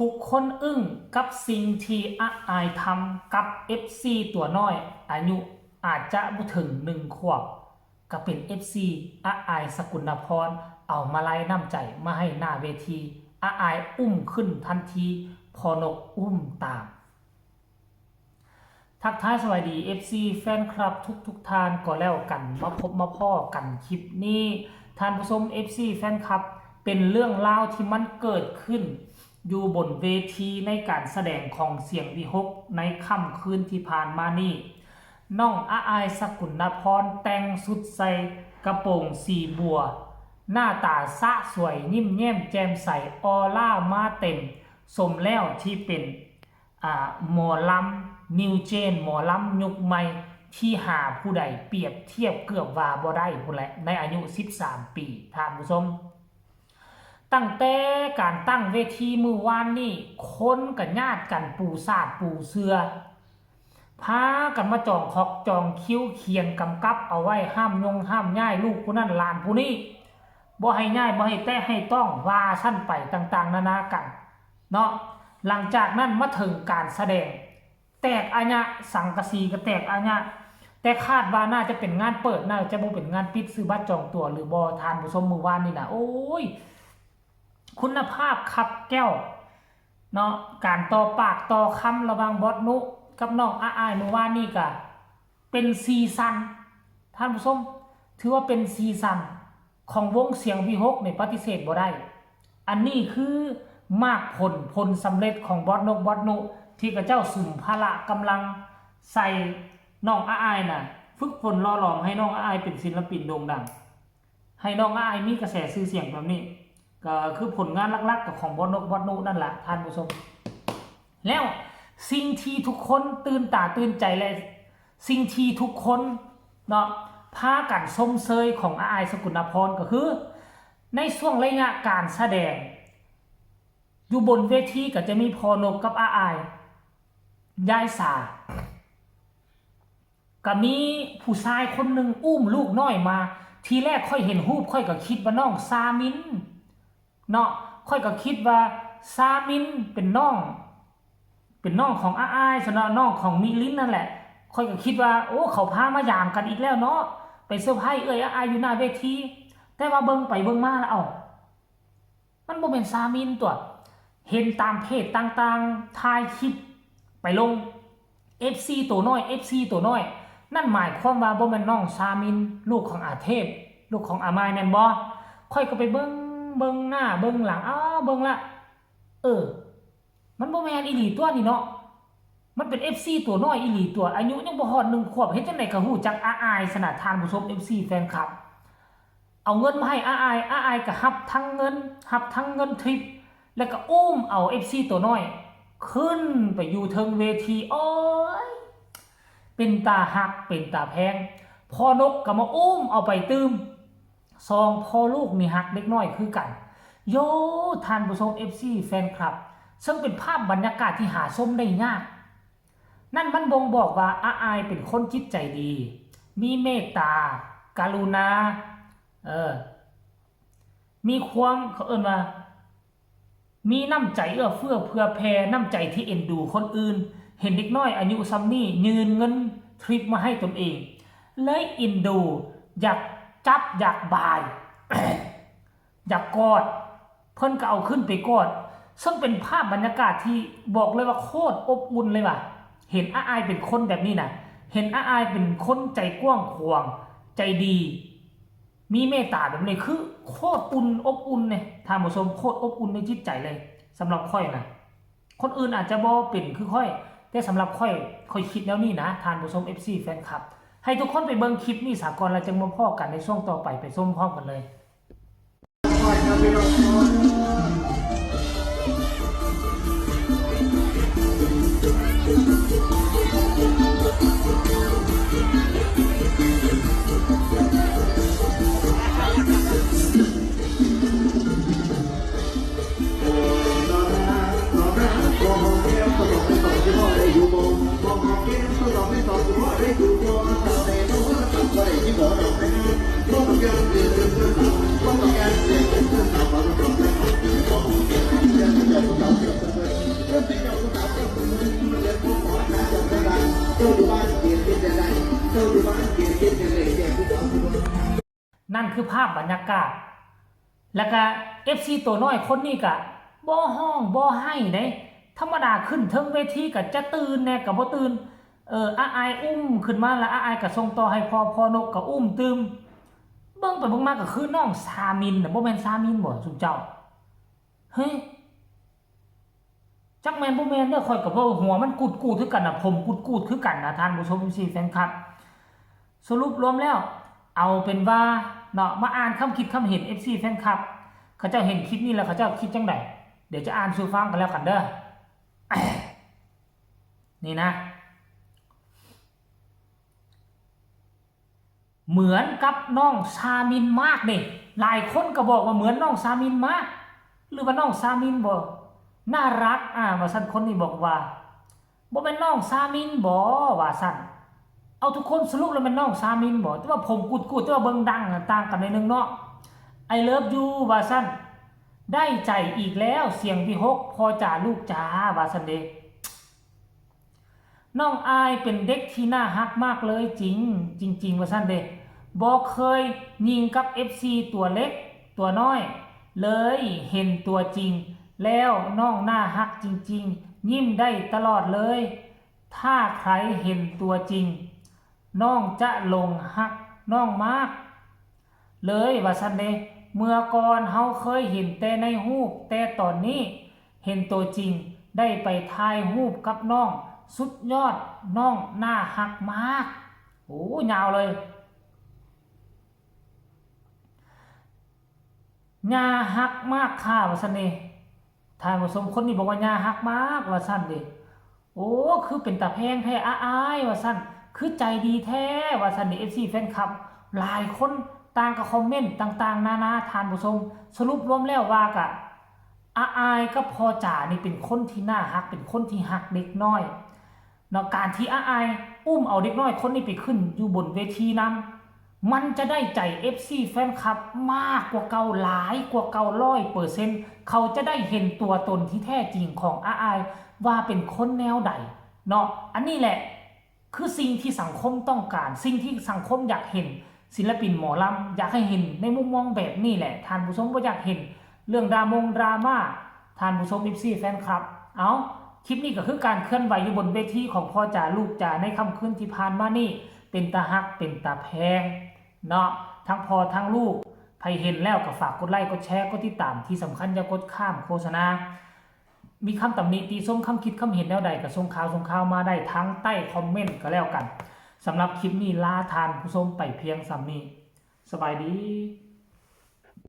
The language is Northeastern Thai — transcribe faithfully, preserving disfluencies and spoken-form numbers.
ทุกคนอึ้งกับสิ่งที่อาอายทำกับ เอฟซี ตัวน้อย อายุอาจจะบ่ถึงหนึ่งขวบ ก็เป็น เอฟซี อาอายสกุลนพร เอามาลัยน้ำใจมาให้หน้าเวที อาอายอุ้มขึ้นทันที พอนกอุ้มตาม ทักทายสวัสดี เอฟซี แฟนคลับทุกๆท่านก็แล้วกัน มาพบมาพ้อกันคลิปนี้ ท่านผู้ชม เอฟซี แฟนคลับ เป็นเรื่องราวที่มันเกิดขึ้น อยู่บนเวทีในการแสดงของเสียงวิหคในค่ำคืนที่ผ่านมานี้ น้องอาอายสกุลนพรแต่งชุดใส่กระโปรงสีบัว หน้าตาสะสวยยิ้มแย้มแจ่มใส ออร่ามาเต็ม สมแล้วที่เป็น อ่า หมอลำ New Gen หมอลำยุคใหม่ที่หาผู้ใดเปรียบเทียบเกือบว่าบ่ได้พู้นแหละ ในอายุ สิบสาม ปี ท่านผู้ชม ตั้งแต่การตั้งเวทีมื้อวานนี้ คนก็ญาติกันปูสาดปูเสื่อ พากันมาจองคอกจองคิวเขียนกำกับเอาไว้ ห้ามยงห้ามย้ายลูกผู้นั้นหลานผู้นี้ บ่ให้ย้ายบ่ให้แตะให้ต้องว่าซั่นไปต่างๆนานากันเนาะ หลังจากนั้นมาถึงการแสดง แตกอะยะ สังกะสีก็แตกอะยะ แต่คาดว่าน่าจะเป็นงานเปิด น่าจะบ่เป็นงานปิดซื้อบัตรจองตั๋วหรือบ่ ท่านผู้ชม มื้อวานนี่นะ โอ้ย คุณภาพคับแก้วเนาะ การต่อปากต่อคำระหว่างบอสนุกับน้องอาอายมื้อวานนี่ก็เป็นสีสัน ท่านผู้ชม ถือว่าเป็นสีสันของวงเสียงวิหคนี่ปฏิเสธบ่ได้ อันนี้คือหมากผลผลสำเร็จของบอสนกบอสนุ ที่เขาเจ้าสุมพละกำลังใส่น้องอาอายน่ะ ฝึกฝนหล่อหลอมให้น้องอาอายเป็นศิลปินโด่งดัง ให้น้องอาอายมีกระแสชื่อเสียงแบบนี้ ก็คือผลงานหลักๆกับของบอสนกบอสนุนั่นแหละท่านผู้ชม แล้วสิ่งที่ทุกคนตื่นตาตื่นใจและสิ่งที่ทุกคนเนาะพากันชมเชยของอาอายสกุลนพรก็คือ ในช่วงระยะการแสดง อยู่บนเวทีก็จะมีพอนกกับอาอาย ยายสา ก็มีผู้ชายคนหนึ่งอุ้มลูกน้อยมา ทีแรกข้อยเห็นรูปข้อยก็คิดว่าน้องซามินเนาะ ข้อยก็คิดว่าซามินเป็นน้อง เป็นน้องของอาอายซะเนาะ น้องของมิลินนั่นแหละ ข้อยก็คิดว่า โอ้ เขาพามายามกันอีกแล้วเนาะ ไปเซอร์ไพรส์เอื้อยอาอายอยู่หน้าเวที แต่ว่าเบิ่งไปเบิ่งมาแล้ว เอ้า มันบ่แม่นซามินตั๊ว เห็นตามเพจต่างๆ ถ่ายคลิปไปลง เอฟซี ตัวน้อย เอฟซี ตัวน้อย นั่นหมายความว่าบ่แม่นน้องซามิน ลูกของอาเทพ ลูกของอามายแม่นบ่ ข้อยก็ไปเบิ่ง เบิ่งหน้า เบิ่งหลัง อ้าว เบิ่งละ เออ มันบ่แม่นอีหลีตั๊วนี่เนาะ มันเป็น เอฟซี ตัวน้อยอีหลีตั๊ว อายุยังบ่ฮอดหนึ่งขวบ เฮ็ดจั่งใดก็ฮู้จักอาอายซะนะ ท่านผู้ชม เอฟซี แฟนคลับ เอาเงินมาให้อาอาย อาอายก็รับทั้งเงิน รับทั้งเงินทริป แล้วก็อุ้มเอา เอฟซี ตัวน้อย ขึ้นไปอยู่เทิงเวที โอ้ย เป็นตาฮัก เป็นตาแพง พอนกก็มาอุ้มเอาไปตื่ม สองพ่อลูกนี่ฮักเด็กน้อยคือกัน โย ท่านผู้ชม เอฟซี แฟนคลับ ซึ่งเป็นภาพบรรยากาศที่หาชมได้ยาก นั่นมันบ่งบอกว่าอาอายเป็นคนจิตใจดี มีเมตตา กรุณา เออ มีความ เขาเอิ้นว่า มีน้ำใจเอื้อเฟื้อเผื่อแผ่ น้ำใจที่เอ็นดูคนอื่น เห็นเด็กน้อยอายุส่ำนี้ยื่นเงินทริปมาให้ตนเอง เลยเอ็นดู อยากจับ อยากบ่าย อยากกอด เพิ่นก็เอาขึ้นไปกอด ซึ่งเป็นภาพบรรยากาศที่บอกเลยว่าโคตรอบอุ่นเลยว่ะ เห็นอาอายเป็นคนแบบนี้นะ เห็นอาอายเป็นคนใจกว้างขวาง ใจดี มีเมตตาแบบนี้ คือโคตรอุ่นอบอุ่นเนี่ย ท่านผู้ชม โคตรอบอุ่นในจิตใจเลย สำหรับข้อยนะ คนอื่นอาจจะบ่เป็นคือข้อย แต่สำหรับข้อย ข้อยคิดแนวนี้นะ ท่านผู้ชม เอฟซี แฟนคลับ ให้ทุกคนไปเบิ่งคลิปนี้ซะก่อน แล้วจั่งมาพ้อกันในช่วงต่อไป ไปชมพร้อมกันเลย คือภาพบรรยากาศ แล้วก็เอฟซีตัวน้อยคนนี้ก็บ่ฮ้องบ่ไห้เด้ ธรรมดาขึ้นเทิงเวทีก็จะตื่นแหน่ก็บ่ตื่น เออ อาอายอุ้มขึ้นมาแล้ว อาอายก็ส่งต่อให้พ่อ พ่อนกก็อุ้มตื่ม เบิ่งไปเบิ่งมาก็คือน้องซามินน่ะ บ่แม่นซามินบ่ซุมเจ้า เฮ้ย จักแม่นบ่แม่นเด้อ ข้อยก็เว้าหัวมันกูดๆคือกันน่ะ ผมกูดๆคือกันน่ะ ท่านผู้ชม เอฟซี แฟนคลับ สรุปรวมแล้ว เอาเป็นว่าเนาะ มาอ่านคำคิดคำเห็น เอฟซี แฟนคลับ เขาเจ้าเห็นคลิปนี้แล้วเขาเจ้าคิดจั่งใด เดี๋ยวจะอ่านสู่ฟังกันแล้วกันเด้อ นี่นะ เหมือนกับน้องซามินมากนี่ หลายคนก็บอกว่าเหมือนน้องซามินมาก หรือว่าน้องซามินบ่ น่ารัก อ่า ว่าซั่น คนนี้บอกว่า บ่แม่นน้องซามินบ่ ว่าซั่น เอาทุกคนสรุปแล้วแม่นน้องซามินบ่ แต่ว่าผมกูดๆ แต่ว่าเบิ่งดังน่ะต่างกันหน่อยหนึ่งเนาะ I love you ว่าซั่น ได้ใจอีกแล้ว เสียงวิหก พ่อจ๋าลูกจ๋า ว่าซั่นเด้ น้องอายเป็นเด็กที่น่าฮักมากเลยจริง จริงๆ ว่าซั่นเด้ บ่เคยยิงกับ เอฟซี ตัวเล็กตัวน้อย เลยเห็นตัวจริง แล้วน้องน่าฮักจริงๆ ยิ้มได้ตลอดเลย ถ้าใครเห็นตัวจริง น้องจะหลงฮักน้องมาก เลยว่าซั่นเด้ เมื่อก่อนเฮาเคยเห็นแต่ในรูป แต่ตอนนี้เห็นตัวจริง ได้ไปถ่ายรูปกับน้อง สุดยอด น้องน่าฮักมาก โอ้ ยาวเลย น่าฮักมากค่ะ ว่าซั่นเด้ ท่านผู้ชมคนนี้บอกว่าน่าฮักมาก ว่าซั่นเด้ โอ้ คือเป็นตาแพงแท้ อาอาย ว่าซั่น คือใจดีแท้ ว่าซั่นเด้ เอฟซี แฟนคลับ หลายคนต่างก็คอมเมนต์ต่างๆ นานา ท่านผู้ชม สรุปรวมแล้วว่ากะ อาอายกับพ่อจ๋านี่เป็นคนที่น่าฮัก เป็นคนที่ฮักเด็กน้อย เนาะ การที่อาอายอุ้มเอาเด็กน้อยคนนี้ไปขึ้นอยู่บนเวทีนำ มันจะได้ใจ เอฟซี แฟนคลับมากกว่าเก่า หลายกว่าเก่า ร้อยเปอร์เซ็นต์ เขาจะได้เห็นตัวตนที่แท้จริงของอาอาย ว่าเป็นคนแนวใด เนาะ อันนี้แหละ คือสิ่งที่สังคมต้องการ สิ่งที่สังคมอยากเห็น ศิลปินหมอลำ อยากให้เห็นในมุมมองแบบนี้แหละ ท่านผู้ชมบ่อยากเห็นเรื่องดรามงดราม่า ท่านผู้ชม เอฟซี แฟนคลับ เอา คลิปนี้ก็คือการเคลื่อนไหวอยู่บนเวทีของพ่อจ๋าลูกจ๋าในค่ำคืนที่ผ่านมานี่ เป็นตาฮัก เป็นตาแพง เนาะ ทั้งพ่อทั้งลูก ไผเห็นแล้วก็ฝากกดไลค์ กดแชร์ กดติดตาม ที่สำคัญอย่ากดข้ามโฆษณา มีคำตำหนิติชม คำคิดคำเห็นแนวใดก็ส่งข่าวส่งข่าวมาได้ทางใต้คอมเมนต์ก็แล้วกัน สำหรับคลิปนี้ลาท่านผู้ชมไปเพียงส่ำนี้ สบายดี